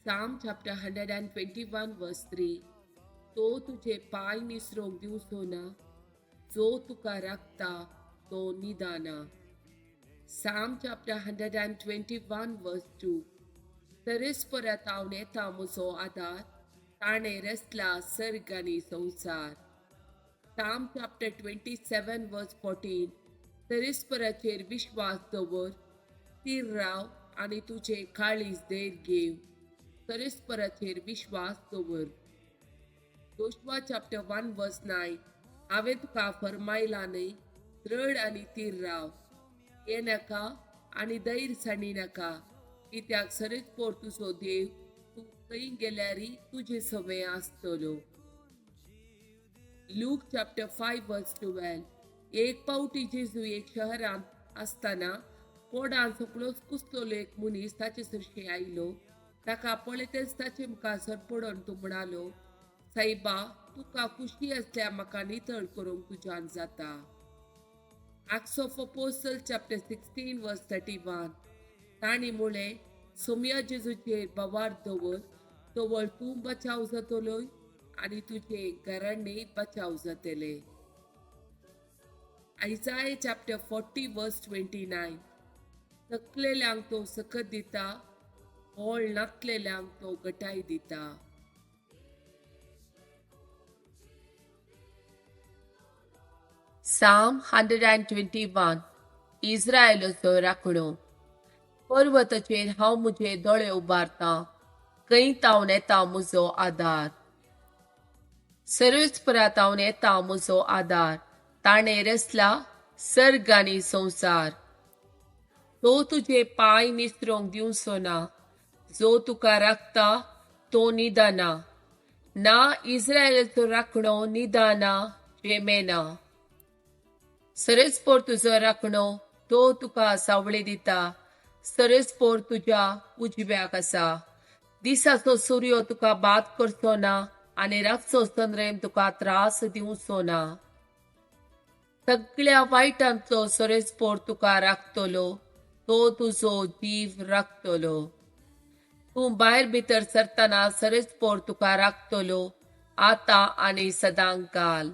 Psalm chapter 121 verse 3. तो तुझे पांय निसरोंक दिवचो ना, जो तुका राखता तो निदाना. Psalm chapter 121 verse 2. तरेस्परात हांव येता म्हजो आदार, ताणें रचला सर्ग आनी संवसार. Psalm chapter 27 verse 14. तरेस्पराचेर विश्वास दवर, थीर राव आनी तुजें काळीज धैर्य घेव. तरेस्पराचेर विश्वास दवर. Joshua chapter 1 verse 9. हांवें तुका फरमायलां न्हय, दृढ आनी थीर राव, ये नाका आनी धैर्य सांडी नाका, कित्याक सरेस्पोर तुजो देव तूं खंय गेल्यारय तुजे सवें आसतलो. Luke chapter 5 verse 12. एक पावटी जेजू एक शहरांत आसतना कोडान सगळोच कुसलेलो एक मनीस ताचे सरशी आयलो. ताका पळयतच ताचे मुखार सरपडून तो म्हणालो, सायबा, तुका खुशी आसल्यार म्हाका नितळ करूंक तुज्यान जाता. Acts of Apostle chapter 16 verse 31. तांणी म्हळें, सोमया जेजूचेर भावार्थ दवर, तवळ तूं बचाव जातलोय आनी तुजे घराणें बचाव जातलें. Isaiah chapter 40 verse 29. थकलेल्यांक तो सकत दिता, बळ नासलेल्यांक तो गटाय दिता. Psalm 121. इस्रायलाचो राखणो. पर्वताचेर हांव म्हजे दोळे उबारतां, खंय तावन येता म्हजो आदार. सर्वेस्परा तावन येता म्हजो आदार, ताणें रचला सर्ग आनी संवसार. तो तुजे पांय निसरोंक दिवचो ना, जो तुका राखता तो निदाना ना. इस्रायलाचो राखणो निदाना जेमेना. सरेस्पोर तुजो राखणो, तो तुका सावळी दिता. सरेस्पोर तुज्या उजव्याक आसा. दिसाचो सूर्य तुका बाद करचो ना आनी रातचो चंद्रेम तुका त्रास दिवचो ना. सगळ्या वायटांतलो सरेस्पोर तुका राखतलो, तो तुजो जीव राखतलो. तूं भायर भितर सरतना सरेस्पोर तुका राखतलो, आतां आनी सदांकाल.